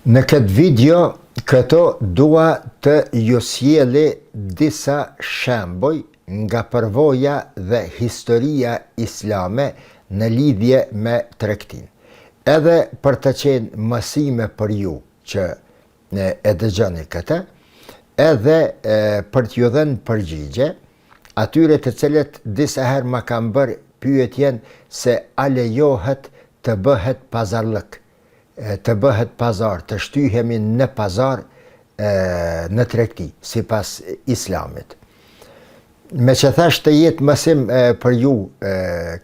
Në këtë video këto dua të ju sjelli disa shembuj nga përvoja dhe historia islame në lidhje me tregtinë. Edhe për të qenë mësime për ju që e dëgjoni këtë, edhe për t'ju dhënë përgjigje atyre të cilët disa herë ma kanë bërë pyetjen se a lejohet të bëhet pazarllëk, të bëhet pazar, të shtyhemi në pazar në tregti, sipas islamit. Meqë thashë të jetë mësim për ju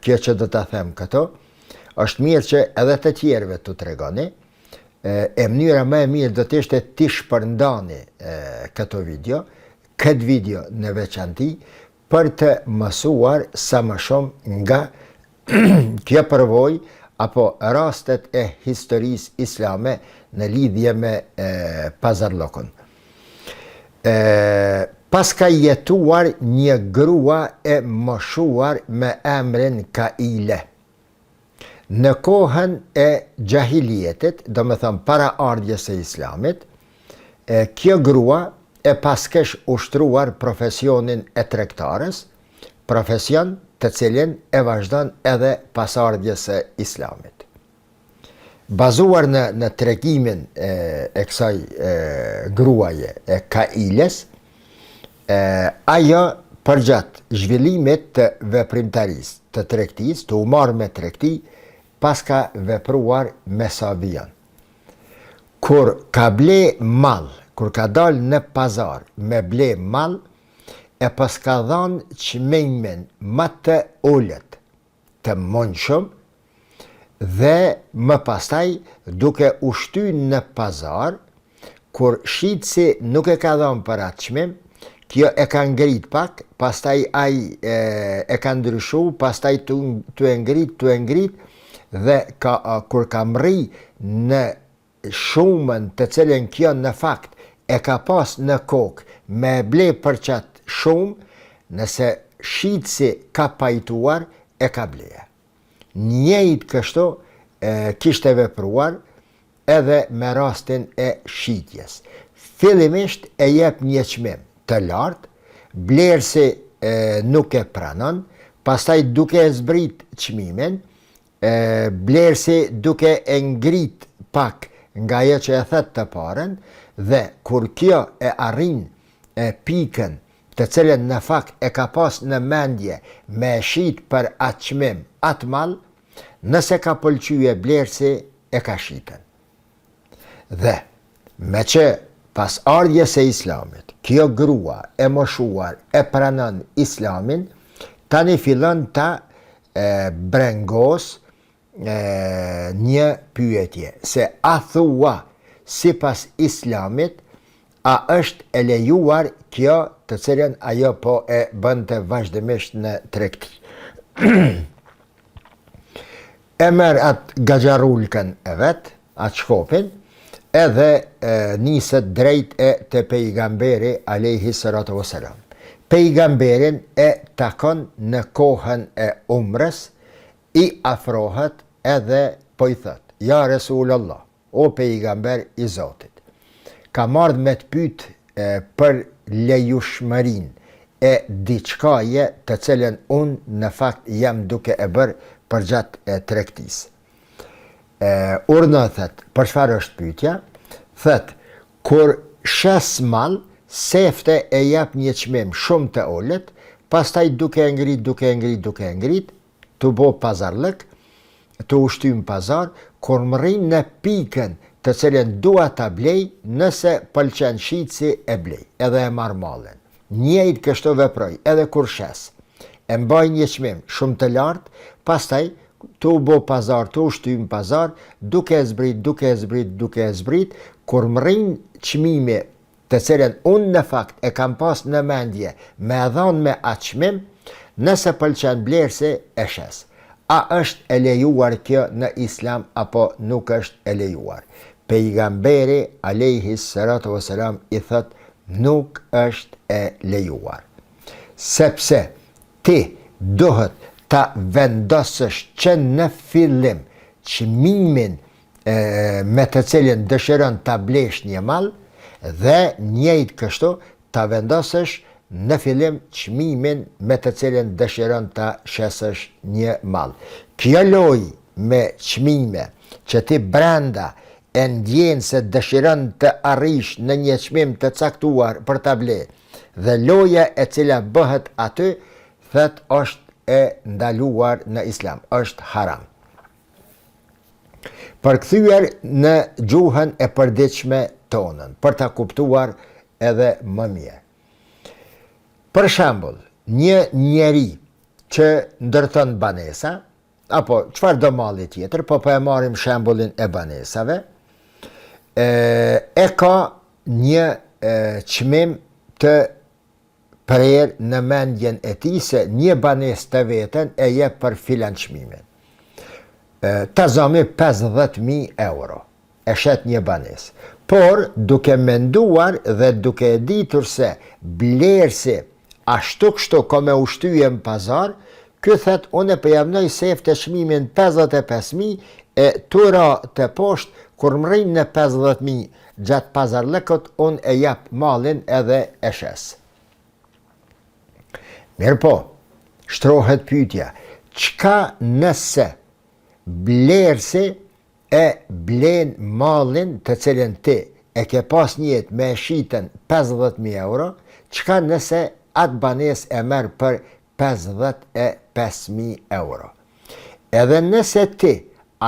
kjo që do ta them këto, është mirë që edhe të tjerëve t'u tregoni, e mënyra më e mirë do të ishte t'i shpërndani këto video, këtë video në veçanti, për të mësuar sa më shumë nga kjo përvojë apo rastet e historisë islame në lidhje me pazarllëkun. E, paska jetuar një grua e moshuar me emrin Kaile. Në kohën e xhahilijetit, domethënë para ardhjes së Islamit, e, kjo grua e paskesh ushtruar profesionin e tregtares, profesion të cilin e vazhdon edhe pas ardhjes së Islamit. Bazuar në në tregimin e, e kësaj e, gruaje, e Kailes, e, ajo përgjatë zhvillimit të veprimtarisë, të tregtisë, tu u marrë me tregti, paska vepruar me sa vijon. Kur ka ble mall, kur ka dalë në pazar me ble mall, e paska dhanë çmimin më të ulët të mundshëm dhe më pastaj duke u shty në pazar, kur shitësi nuk e ka dhanë për atë çmim, kjo e ka ngrit pak, pastaj ai e, e ka ndryshu, pastaj tu, tu e ngrit, tu e ngrit, dhe ka, kur ka mrri në shumën të cilën kjo në fakt e ka pas në kokë me e ble për qat shumë, nëse shitësi ka pajtuar, e ka ble. Njëjtë kështu e, kishte vepruar edhe me rastin e shitjes. Fillimisht e jep një çmim të lartë, blerësi e, nuk e pranon, pastaj duke e zbrit çmimin, E, blerësi duke e ngrit pak nga ajo që e thet të parën dhe kur kjo e arrin e pikën të cilën në fakt e ka pas në mendje me e shit për atë çmim atë mall, nëse ka pëlqye blerësi e ka shitën. Dhe, meqë pas ardhjes së Islamit, kjo grua e moshuar e pranon Islamin, tani fillon ta e brengos e, një pyetje, se a thua sipas Islamit, a është e lejuar kjo të cilën ajo po e bënte vazhdimisht në tregti. E merr atë gaxharulkën e vet, atë shkopin, edhe e, niset drejt e te pejgamberi alejhi salatu vesselam. Pejgamberin e takon në kohën e umrës, i afrohet edhe po i thotë, ja Resulallah, O pejgamber i Zotit, kam ardhë me të pyet për lejushmërinë e diçkaje të cilën unë në fakt jam duke e bërë përgjatë tregtisë. E, urdhno thotë, për çfarë është pyetja? Thotë, kur shes mall, sefte e jap një çmim shumë të ulët, pastaj duke e ngrit, duke e ngrit, duke e ngrit, tu bo pazarllëk, tu u shty në pazar, kur mrrin në pikën të cilën dua ta blej, nëse pëlqen shitësi e blej, edhe e marr mallin. Njëjtë kështu veproj edhe kur shes. E mbaj një çmim shumë të lartë, pastaj tu u bo pazar, tu u shty në pazar, duke e zbrit, duke e zbrit, duke e zbrit, kur mrrin çmimi të cilën unë në fakt e kam pas në mendje me e dhanë me atë çmim, nëse pëlqen blerësi e shes. A është e lejuar kjo në Islam apo nuk është e lejuar? Pejgamberi alejhi salatu vesselam i thotë nuk është e lejuar. Sepse ti duhet ta vendosësh që në fillim çmimin. e, me të cilin dëshiron ta blesh një mall dhe njëjtë kështu ta vendosësh në fillim çmimin me të cilin dëshiron ta shesësh një mall. Kjo lojë me çmime që ti brenda e ndjen se dëshiron të arrish në një çmim të caktuar për ta ble dhe loja e cila bëhet aty thotë është e ndaluar në islam, është haram. Përkthyer në gjuhën e përditshme tonën, për ta kuptuar edhe më mirë. Për shembull, një njeri që ndërton banesa, apo çfarëdo malli tjetër, po po e marrim shembullin e banesave, e, e ka një çmim të prerë në mendjen e tij se një banesë të veten e jep për filan çmimin. Ta zami 50.000 euro e shet një banesë. Por, duke menduar dhe duke e ditur se blerësi ashtu kështu ka me u shtyje në pazar, ky thet unë po ja vnoj sefte çmimin 55.000 e tu ra te poshtë, kur mrrin në 50.000 Gjatë pazarllëkut unë e jap mallin edhe e shes. Mirëpo, shtrohet pyetja, çka nëse blerësi e blen mallin të cilin ti e ke pas nijet me e shitën 50.000 euro, çka nëse atë banesë e merr për 55.000 euro. Edhe nëse ti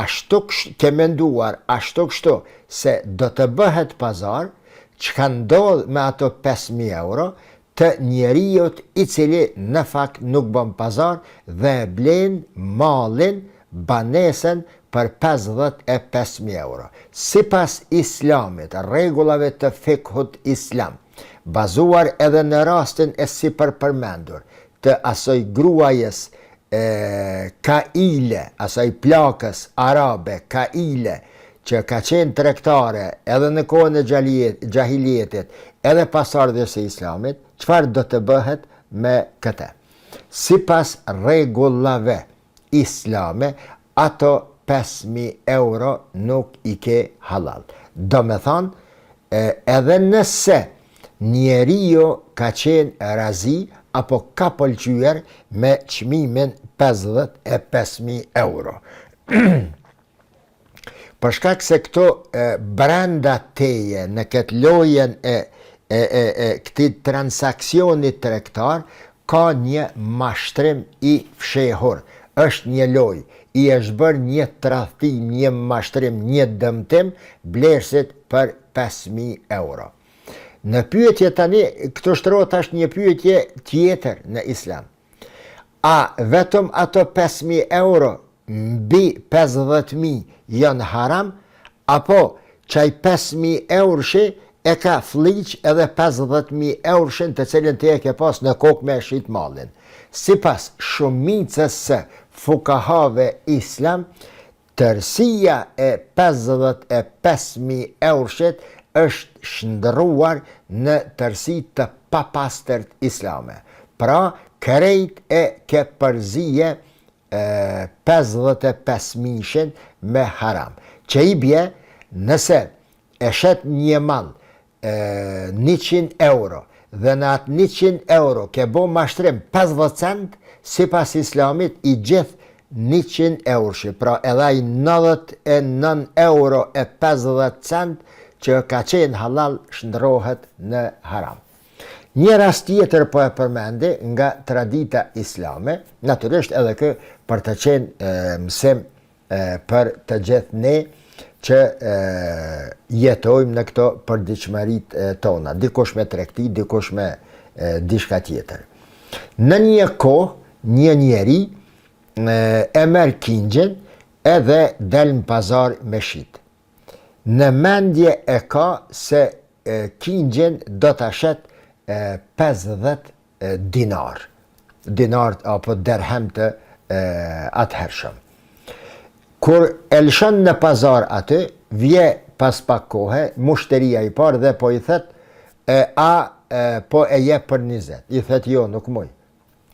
ashtu ke menduar ashtu kështu se do të bëhet pazar, çka ndodh me ato 5.000 euro, të njeriut i cili në fakt nuk bën pazar dhe e blen mallin, banesën për 55.000 euro. Sipas islamit, rregullave të fikhut islam, bazuar edhe në rastin e sipërpërmendur të asoj gruajes e Kaile, asaj plakës arabe Kaile, që ka qenë tregtare edhe në kohën e xhahilijetit, edhe pas ardhjes së Islamit, çfarë do të bëhet me këtë? Sipas rregullave islame, ato 5.000 euro nuk i ke halal. Domethanë, edhe nëse njeriu ka qenë razi apo ka pëlqyer me çmimin 55.000 euro. Për shkak se këto brenda teje në këtë lojën e e e e këtij transaksioni tregtar ka një mashtrim i fshehur. Është një lojë, i është bërë një tradhti, një mashtrim, një dëmtim blerësit për 5000 euro. Në pyetje tani, këtu shtrohet tash një pyetje tjetër në islam. A vetëm ato 5.000 euro mbi 50.000 janë haram, apo qaj 5.000 eurshi e ka flliq edhe 50.000 eurshin të cilin ti e ke pas në kokë me e shit mallin. Sipas shumicës së fukahave islam, Tërësia e 55.000 eurshit është shndërruar në tërësi të papastërt islame. Pra, krejt e ke përzie 55 mijëshin me haram. Që i bje, nëse e shet një mall 100 euro dhe në atë 100 euro ke bo mashtrim 50 cent, sipas islamit i gjithë 100 eurshi, pra edhe ai 99 euro e 50 cent që ka qenë halal shndërrohet në haram. Një rast tjetër po e përmendi nga tradita islame, natyrisht edhe kë për të qenë mësim për të gjithë ne që jetojmë në këto përditshmëritë tona, dikush me tregti, dikush me diçka tjetër. Në një kohë, një njeri e merr kingjën edhe del në pazar me shit. Në mendje e ka se kingjën do ta shet 50 dinar, dinar apo derhem të atëhershëm. Kur e lëshon në pazar aty, vje pas pak kohe, mushteria i parë dhe po i thet, e, a e, po e jep për 20. I thet jo, nuk muj.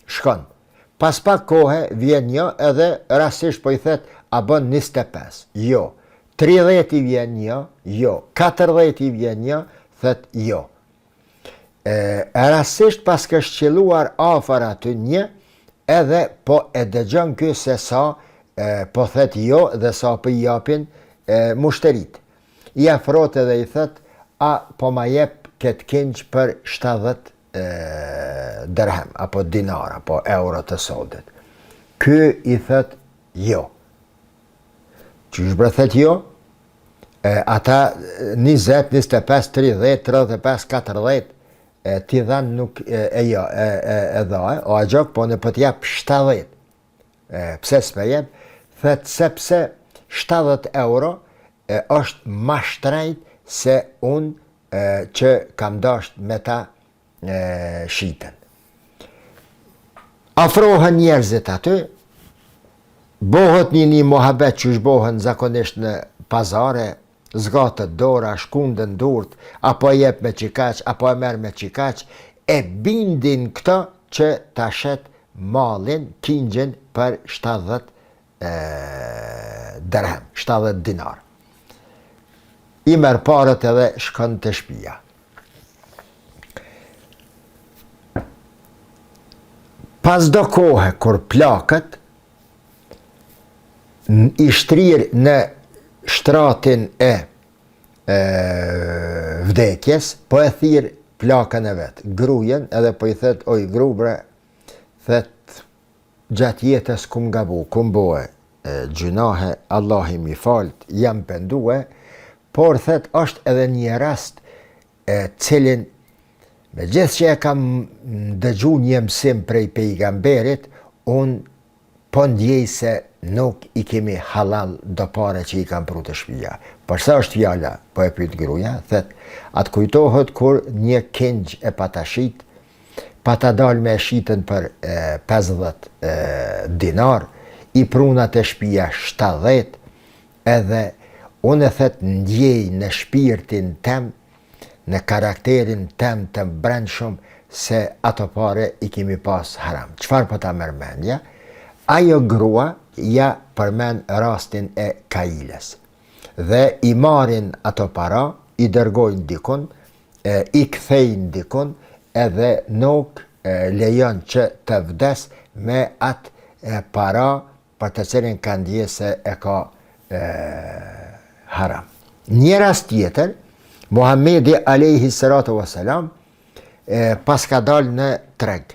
Shkon. Pas pak kohe vjen një edhe rastisht po i thet, a bën 25. Jo. 30 i vjen një, jo, 40 i vjen një, thot jo. E, rastësisht paskësh qëlluar afër aty një, edhe po e dëgjon ky se sa e, po thet jo dhe sa po i japin e, mushterit. I afrohet edhe i thot, a po ma jep këtë kinxh për 70 e, dërhem, apo dinar, apo euro të sotit. Ky i thot, jo. Qysh bre thet jo? E, ata 20, 25, 30, 35, 40, e, ti dhanë nuk e, e jo, e, e, e dha, e, o axhok, po unë po t'jap 70. E, pse s'pe jep? Thet sepse 70 euro e, është ma shtrejt se unë e, që kam dasht me ta e, shitën. Afrohen njerëzit aty, bohet një një muhabet që bohen zakonisht në pazare, zgatet dora, shkunden durt, apo e jep me qikaq, apo e merr me qikaq, e bindin këto që ta shet mallin, kinxhin për 70 e, dërhem, 70 dinar. I merr paret edhe shkon te shpia. Pas do kohe, kur plaket, i shtrirë në shtratin e, e vdekjes, po e thirr plakën e vet, grujen, edhe po i thet, oj gru bre, thet, gjatë jetës kum gabu, kum bo gjynahe, Allahi m'i falt, jam pendue, por thet është edhe një rast e cilin me gjithë që e kam ndëgju një mësim prej pejgamberit, unë po ndjej se nuk i kemi halal do pare që i kam pru te shpia. Për sa është fjala, po e pyet gruja, thet, a të kujtohet kur një kinxh e pata shit, pata dalë me e shitën për 50 dinar, i pruna te shpia 70, edhe unë e thet ndjej në shpirtin tem, në karakterin tem të brendshëm se ato pare i kemi pas haram. Çfarë po ta merr mendja? Ajo grua ja përmen rastin e Kailes. Dhe i marrin ato para, i dërgojnë dikun, e, i kthejnë dikun edhe nuk e, lejon që të vdes me atë e, para për të cilin ka ndje se e ka e, haram. Një rast tjetër, Muhammedi alejhi salatu wasalam e, paska dalë në treg.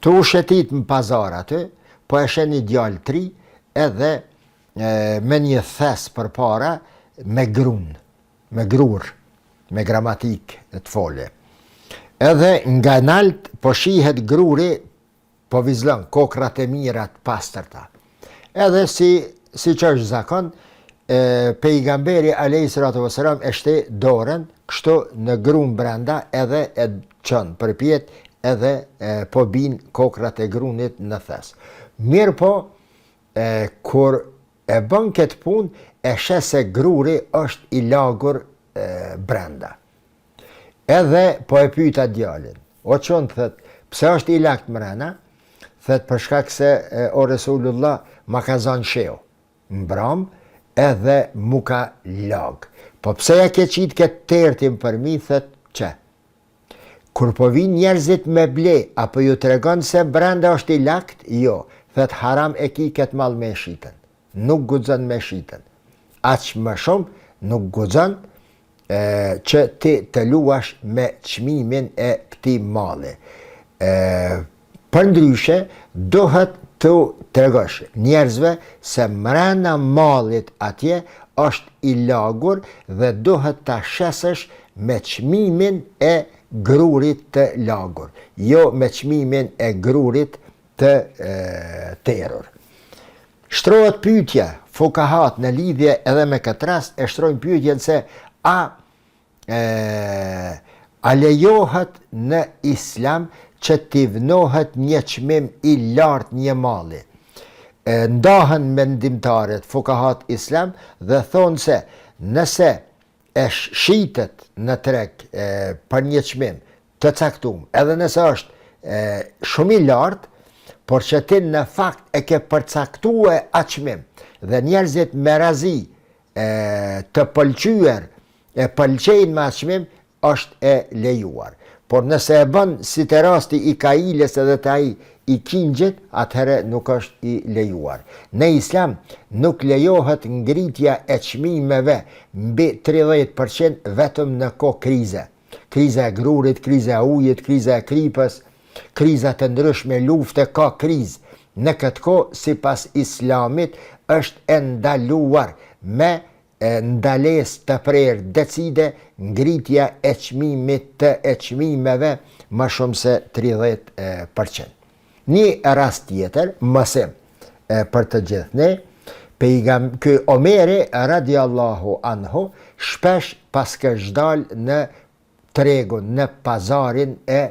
Tu u shetit në pazar aty, po e sheh një djalë t'ri edhe e, me një thes përpara me grun, me grur, me gramatikë të fole. Edhe nga nalt po shihet gruri Po vizlon kokrrat e mira të pastërta. Edhe si siç është zakon, e, pejgamberi alayhi salatu wasalam e shti dorën kështu në grun brenda edhe e çon përpjetë edhe e, po bin kokrrat e grunit në thes. Mirëpo, e, kur e bën këtë punë, e sheh se gruri është i lagur e, brenda. Edhe po e pyet atë djalin. O çun thot, pse është i lagt mrena? Thot për shkak se e, o Resulullah ma ka zanë shiu. Mbram edhe mu ka lag. Po pse ja ke qitë këtë tertin përmi, thot që. Kur po vinë njerëzit me ble, apo ju tregon se brenda është i lagt? Jo, thot haram e ki këtë mall me shitën. Nuk guxon me shitën. Aq më shumë nuk guxon e, që ti të luash me çmimin e këtij malli. E, përndryshe, duhet t'u tregosh njerëzve se mrena mallit atje është i lagur dhe duhet ta shesësh me çmimin e grurit të lagur, jo me çmimin e grurit të e, terur. Shtrohet pyetja, fukahat në lidhje edhe me këtë rast e shtrojnë pyetjen se a e, a lejohet në islam që t'i vnohet një çmim i lartë një malli. E, ndahen mendimtarët fukahat islam dhe thonë se nëse e shitet në treg e, për një çmim të caktum, edhe nëse është e, shumë i lartë, por që ti në fakt e ke përcaktue atë çmim dhe njerëzit me razi e, të pëlqyer, e pëlqejnë me atë çmim, është e lejuar. Por nëse e bën si te rasti i Kailes edhe te ai i qingjit, atëherë nuk është i lejuar. Në Islam nuk lejohet ngritja e çmimeve mbi 30 për qind vetëm në kohë krize. Kriza e grurit, kriza e ujit, kriza e kripës, kriza të ndryshme lufte ka krizë. Në këtë kohë, sipas Islamit, është e ndaluar me ndalesë të prerë decide ngritja e çmimit të e çmimeve më shumë se 30 për qind. Një rast tjetër, mësim për të gjithë ne, pejgam ky Omeri radiallahu anhu shpesh paskësh dalë në tregun, në pazarin e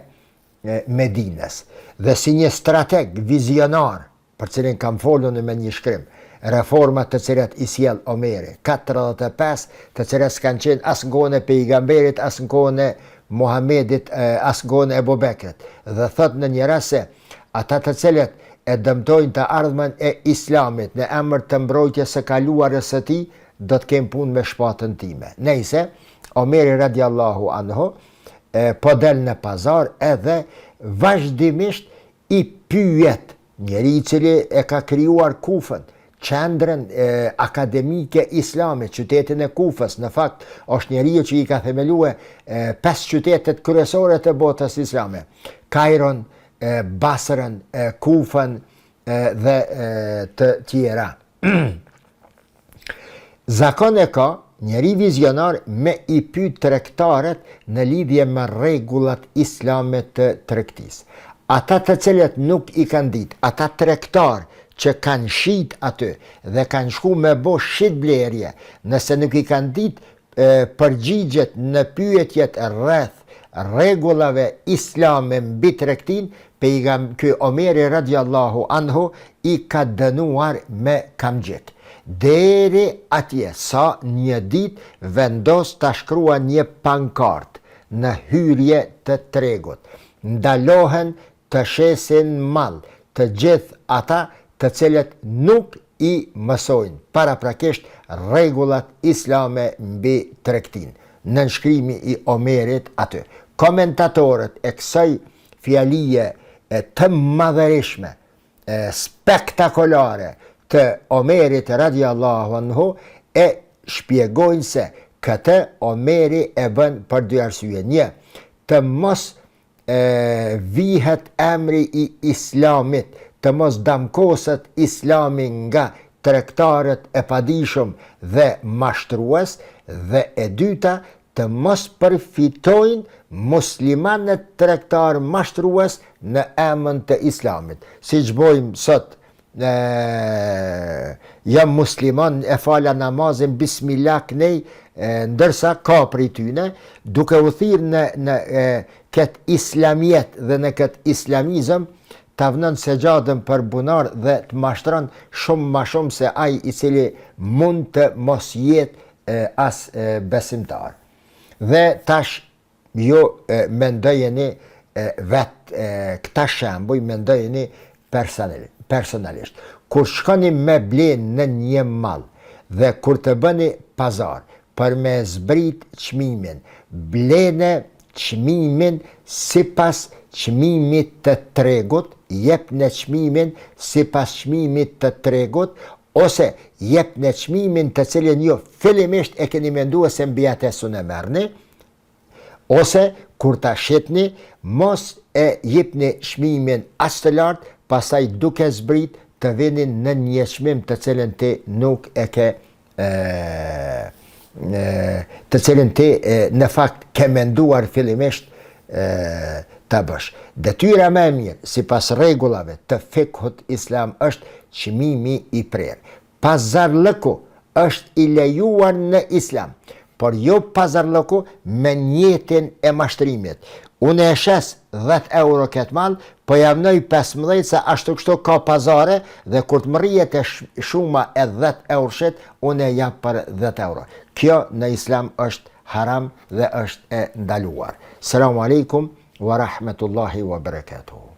Medinës. Dhe si një strateg vizionar, për cilin kam folur unë me një shkrim, reformat të cilat i sjell Omeri, 45 të cilat s'kanë qenë as në kohën e pejgamberit, as në kohën e Muhamedit, as në kohën e Ebu Bekrit. Dhe thotë në një rast se ata të cilët e dëmtojnë të ardhmen e Islamit në emër të mbrojtjes së kaluarës së tij, do të kenë punë me shpatën time. Nejse, Omeri radiallahu anhu, e, po del në pazar edhe vazhdimisht i pyet njeri i cili e ka krijuar Kufën, qendrën e, akademike islame, qytetin e Kufës, në fakt është njeriu që i ka themelue pesë qytetet kryesore të botës islame, Kajron, e, Basrën, e, Kufën e, dhe e, të tjera. Zakon e ka njeri vizionar me i pyet tregtarët në lidhje me rregullat islame të tregtisë. Ata të cilët nuk i kanë ditë, ata tregtarë që kanë shit aty dhe kanë shku me bo shitblerje, nëse nuk i kanë ditë përgjigjet në pyetjet rreth rregullave islame mbi tregtinë, pejgam ky Omeri radiallahu anhu i ka dënuar me kamxhik. Deri atje sa një ditë vendos ta shkruan një pankartë në hyrje të tregut. Ndalohen të shesin mall të gjithë ata të cilët nuk i mësojnë paraprakisht rregullat islame mbi tregtinë. Nënshkrimi i Omerit aty. Komentatorët e kësaj fjalie të madhërishme, spektakolare të Omerit radiallahu anhu e shpjegojnë se këtë Omeri e bën për dy arsye. Një, të mos e vihet emri i Islamit, të mos damkoset Islami nga tregtarët e padijshëm dhe mashtrues dhe e dyta, të mos përfitojnë muslimanët tregtarë mashtrues në emën të Islamit, siç bojmë sot e, jam musliman e fala namazin bismillah knej ndërsa ka prej tyne duke u thirr në në e, këtë islamijet dhe në këtë islamizëm ta vnon sexhadën për bunar dhe të mashtron shumë ma shumë se ai i cili mund të mos jetë as besimtar. Dhe tash Ju mendojeni vetë këta shembuj, mendojeni personalisht. Kur shkoni me ble në një mall dhe kur të bëni pazar për me zbrit çmimin, blene çmimin sipas çmimit të tregut, jepne çmimin sipas çmimit të tregut, ose jepne çmimin të cilin ju fillimisht e keni mendue se mbi atë s'un e merrni, Ose, kur ta shitni, mos e jipni çmimin aq të lartë, pastaj duke zbrit të vini në një çmim të cilin ti nuk e ke të cilin ti në fakt ke menduar fillimisht ta bësh. Detyra më e mirë, sipas rregullave të fikhut islam është çmimi i prerë. Pazarllëku është i lejuar në Islam, por jo pazarllëku me nijetin e mashtrimit. Unë e shes 10 euro këtë mall, po ja vnoj 15 se ashtu kështu ka pazare dhe kur të mrrihet e shuma e 10 euroshit, unë e jap për 10 euro. Kjo në Islam është haram dhe është e ndaluar. Selamu alejkum wa rahmetullahi wa barakatuhu.